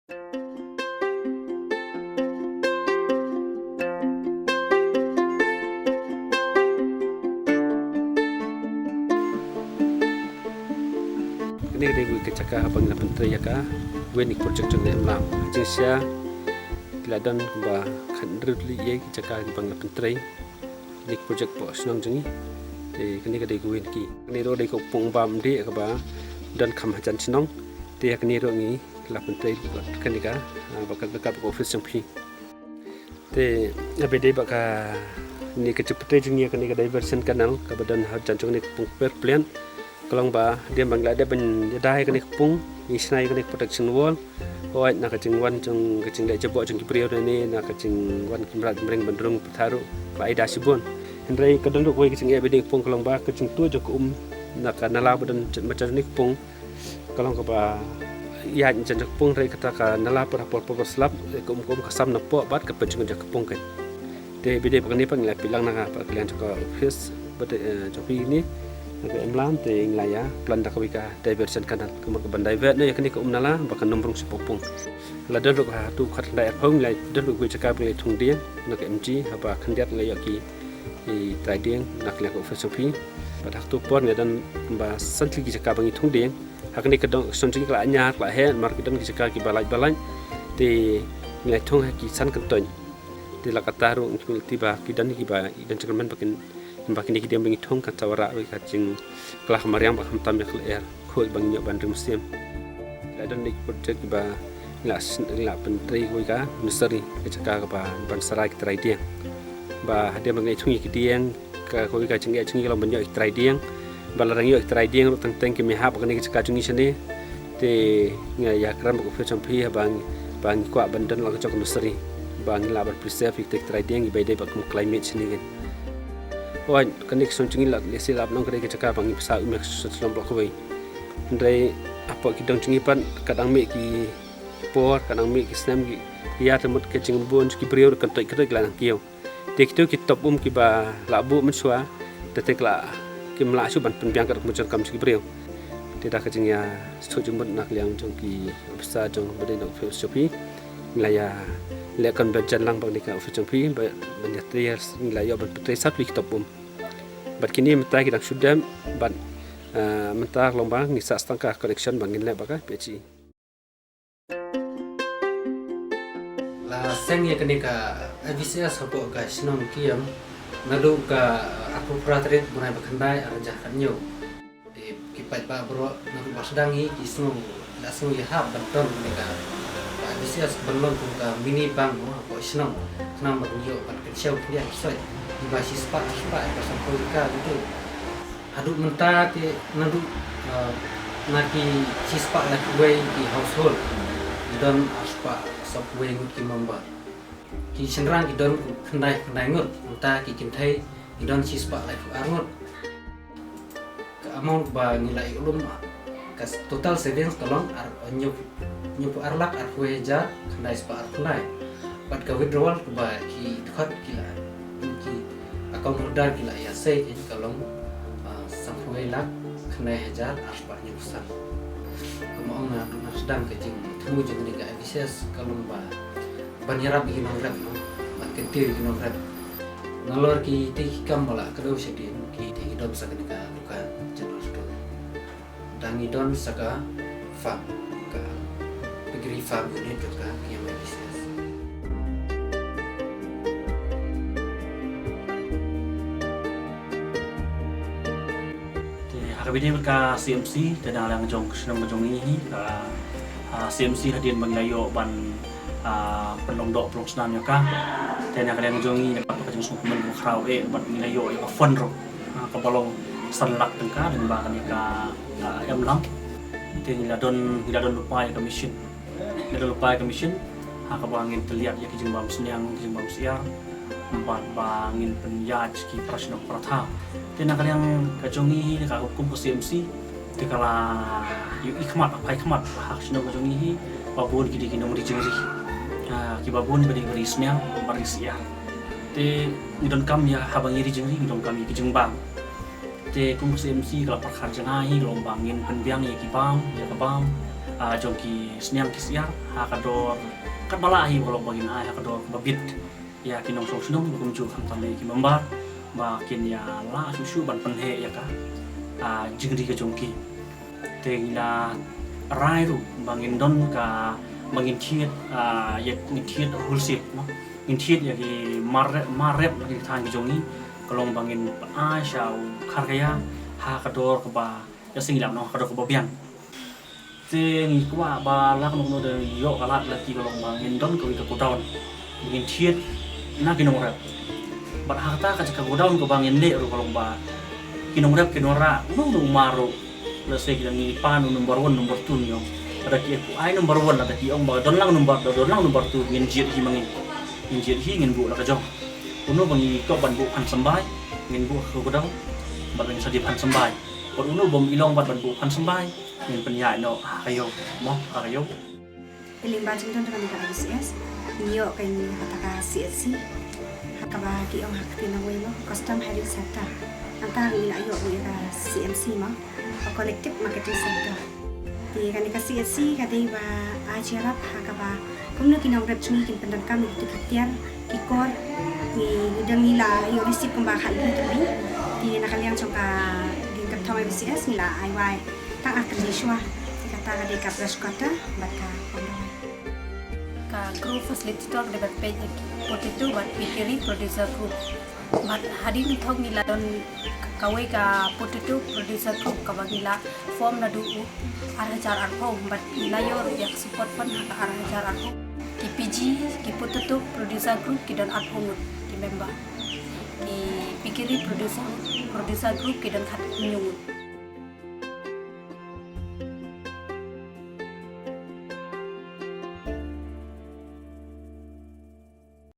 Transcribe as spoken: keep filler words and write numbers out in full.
Kane ka dei ka jaka ba ngi la pyntrei ïa ka, wen ka project jong ka Emlam. Jingshisha ki la don ba khathynriew tylli ki jaka ba ngi la pyntrei. Kane ka project poh shnong jong ngi. Te kane ka dei ka wen ki. Kane ruh dei ka pung bam dei kaba don kham hajan shnong. Te ïa kane ruh ngi la pyntrei bad kane ka, ah, ba ka, ka, ka office jong phi. Te ïa ba dei ba kane ka jingpyntrei jong ngi ïa kane ka diversion canal kaba don hajan jong kane ka pung Kper Plian. Ka long ba hadien ba ngi la dep ban ïada ïa kane ka pung, ngi shna ïa kane ka protection wall. Hooid, na ka jingwan jong ka jingleh jaboh jong ki briew ne, na ka jingwan ki mrad mreng ban rung pathar ruh ba ai da shibun. Hynrei ka don ruh kawei ka jingeh ba dei ka pung, ka long ba ka jingtuh jong ka um na ka nala ba don jan, ba jan ne ka pung, ka long kaba ïaid jan jong ka pung, hynrei kata ka nala pat ha por por ba slap, ka um, ka um ka sam na poh bad ka pynjngut jong ka pung ka. Te ba dei ba kane pat ngi la peit lang na ka, pat ka liang jong ka office ba dei, eh, jong phi ne, na ka Emlam, te ngi la ïa plan da kawei ka diversion canal, ka mut ka ban divert noh ïa kane ka um nala ba kan ym rung shapoh pung. La don ruh ha tu khatkhyndai arphew ngi la don ruh kawei jaka ba ngi la thung dieng na ka M G, haba khyndiat ngi la ïoh ki, ki trai dieng na ka liang ka office jong phi. Bad ha tu por ngi la don ba san tylli ki jaka ba ngi thung dieng. Ha kane ka dong shnong jong ngi ka la ñiar, ka la heh, namar ki don ki jaka kiba lait ba lait. Te ngi la thung ha ki san kyntoin. Te la katta ruh ngi kynmaw lynti ba ki don kiba, ki don jingkyrmen ba kin, ba kine ki dieng ba ngi thung kan sa wanrah ruh ïa ka jingkylla ka mariang ba khamtam ïa ka lyer khuid ba ngin ïoh ban rim siem. La don ne ki project kiba ngi la sn-, ngi la pyntrei kawei ka nursery, ka jaka kaba ban sarai ki trai dieng. Ba hadien ba ngi la ïa thung ïa ki dieng, ka, kawei ka jingeh jong ngi ka long ban ïoh ïa ki trai dieng. Ba lada ngi ïoh ïa ki trai dieng ruh teng teng kim ïahap ha kane ka jaka jong ngi shane. Te ngi ïakren bad ka office jong phi ba ngi, ba ngi kwah ban don la ka jong ka nursery ba ngin lah ban preserve ïa ki trai dieng kiba ïadei bad kum climate shane kan. Hooid, kane ka shnong jong ngi la lehse la ban long ka dei ka jaka ba ngi pynshai um ïa ka shnong shnong ba kawei. Hynrei hapoh ki dong jong ngi pat ka dang mih ki por, ka dang mih ki snem ki ïa, te mut ka jingbun jong ki briew ruh kan toit ka toit ki la nang kiew. Te kito ki top um kiba la buh mynshuwa, te te ki la, kim lah shuh ban pynbiang katkum ka jingdonkam jong ki briew. Te da ka jingïasngewthuh jingmut na ka liang jong ki officer jong ba dei na office jong phi, ngi la ïa leh convention lang bad kane ka office jong phi ba ban ïa trei, ngi la ïoh ban pyntrei sa tylli ki top um. Bad kine mynta ki dang shu dem bad, eh, mynta ka long ba ngi sah tang ka connection ba ngin leh bad ka P H E. La seng ïa kane ka I V C S hapoh ka shnong Kiam naduh ka arphew phra tarik bnai ba khyndai arhajar khathynñiew. Te ki paidbah baroh naduh ba sdang hi ki sngew, la sngew ïahap ban don kane ka, ka I V C S ban long kum ka mini bank mo hapoh shnong. Khnang ba kin ïoh ban kynshew khyndiat ki soit kiba shispah arspah ïa ka sngewthuh ïa ka. Haduh mynta te naduh, eh, na ki shispah laiphew wei ki household, ki don arspah sawphew wei ngut ki member. Ki shynrang ki don khyndai, khyndai ngut, mynta ki kynthei ki don shispah laiphew ar ngut. Ka amount ba ngi la ïoh lum, ka s-, total savings ka long ar, hynñiew, hynñiewphew ar lak arphew wei hajar khyndai spah arphew khyndai. Bad ka withdrawal kaba ki dkhot ki la, ki account holder ki la ïa sei ka long, ah, sanphew wei lak khyndai hajar arspah hynñiewphew san. Kumba ong, naduh sdang ka jingthmu jong kane ka I V C S ka long ba ban ïarap ïa ki nongrep, ban kyntiew ïa ki nongrep. Nalor kitei ki kam ba la kdew shadien, kitei ki don sa kane ka dukan general store. Da ngi don sa ka farm, ka piggery farm unit jong ka Kiam I V C S. Te ha kaba ïadei bad ka C M C, te na ka liang jong ka shnong ka jong ngi hi, ka, ah, C M C hadien ba ngi la ïoh ban, ah, pynlong doh pynlong snam ïa ka. Te na ka liang jong ngi, na ka jingsngewkmen kaba khraw eh, bad ngi la ïoh ïa ka fund ruh, ah, kaba long san lak tyngka, lyngba kane ka, ah, Emlam. Te ngi la don, ngi la don lypa ïa ka machine. Ngi don lypa ïa ka machine ha kaba ngin tylliat ïa ki jingbam sniang, ki jingbam syiar, bad ba ngin pynïaid ki para shnong para thaw. Te na ka liang ka jong ngi, ka hukum ka C M C, te ka la ïohi khmat, phai khmat ha ka shnong ka jong ngi hi, ba bun ki dei ki nongri jingri. Ah, kiba bun ba dei ba ri sniang, ba ri syiar. Te ngi donkam ïa, haba ngi ri jingri ngi donkam ïa ki jingbam. Te kum ka C M C ka la pyrkhat jngai hi, ka long ba ngin pynbiang ïa ki bam, ïa ka bam, ah, jong ki sniang ki syiar ha ka dor katba lah hi, ka long ba ngin ai ha ka dor kaba bit ïa ki nongshong shnong, kumjuh khamtam ïa ki member ba kin ïa lah shuh shuh ban pynheh ïa ka, ah, jingri ka jong ki. Te ngi la rai ruh ba ngin don ka, ba ngin thied, ah, ïa, ngin thied wholesale, no? Ngin thied ïa ki mar rep, mar rep na ki thaiñ ki jong ngi, ka long ba ngin ai sha u Kharkaya ha ka dor kaba, ïa, sngewlem, no, ha ka dor kaba biang. Te ngi kwah ba lada kano kano da ïoh ka lad lynti, ka long ba ngin don kawei ka godown, ngin thied na ki nongrep. Bad ha kata ka jaka godown kaba ngin leh ruh, ka long ba ki nongrep kin wanrah uno uno u mar ruh. Let's say, ki dang, ngi pan u number one, number two, ngi ong, lada ki ai number one, lada ki ong ba don lang number, don lang number two, ngin jied hi ma ngi, ngin jied hi, ngin buh la ka jong. Uno ba ngi kwah ban buh phan symbai, ngin buh ha ka godown, bad ngin sa die phan symbai. Bad uno bym i long bad ban buh phan symbai, ngin pynïaid noh ha ka ïew, mo, ha ka ïew. Ka lyngba jingdon jong kane ka I B C S, ngi ïoh ka, ngi, kata ka C H C, ha kaba ki ong ha ka ktien nongwei, mo, Custom Hiring Center. Nangta ngi la ïoh ruh ïa ka C M C, mo, ka Collective Marketing Center. Te kane ka C H C ka dei ba ai jingïarap ha kaba kumno ki nongrep jong ngi kin pyndonkam ïa kito ki tiar ki kor. Ngi, ngi dang, ngi la ïoh receive kumba khathynriew tylli. Te na ka liang jong ka, ka jingkynthong I B C S ngi la ai wai tang ar tylli shuwa. Kata ka dei ka brush cutter bad ka pom dawai. Ka group facilitator ka dei ban peit ïa ki potato bad piggery producer group. Bad hadien kynthong ngi la don kawei ka potato producer group kaba ngi la form naduh u ar hajar arphew, bad ngi la ïoh ruh ïa ka support fund ha ka ar hajar arphew. Ki P G, ki potato producer group ki don arphew ngut ki member. Ki piggery producer, producer group ki don khathynñiew ngut.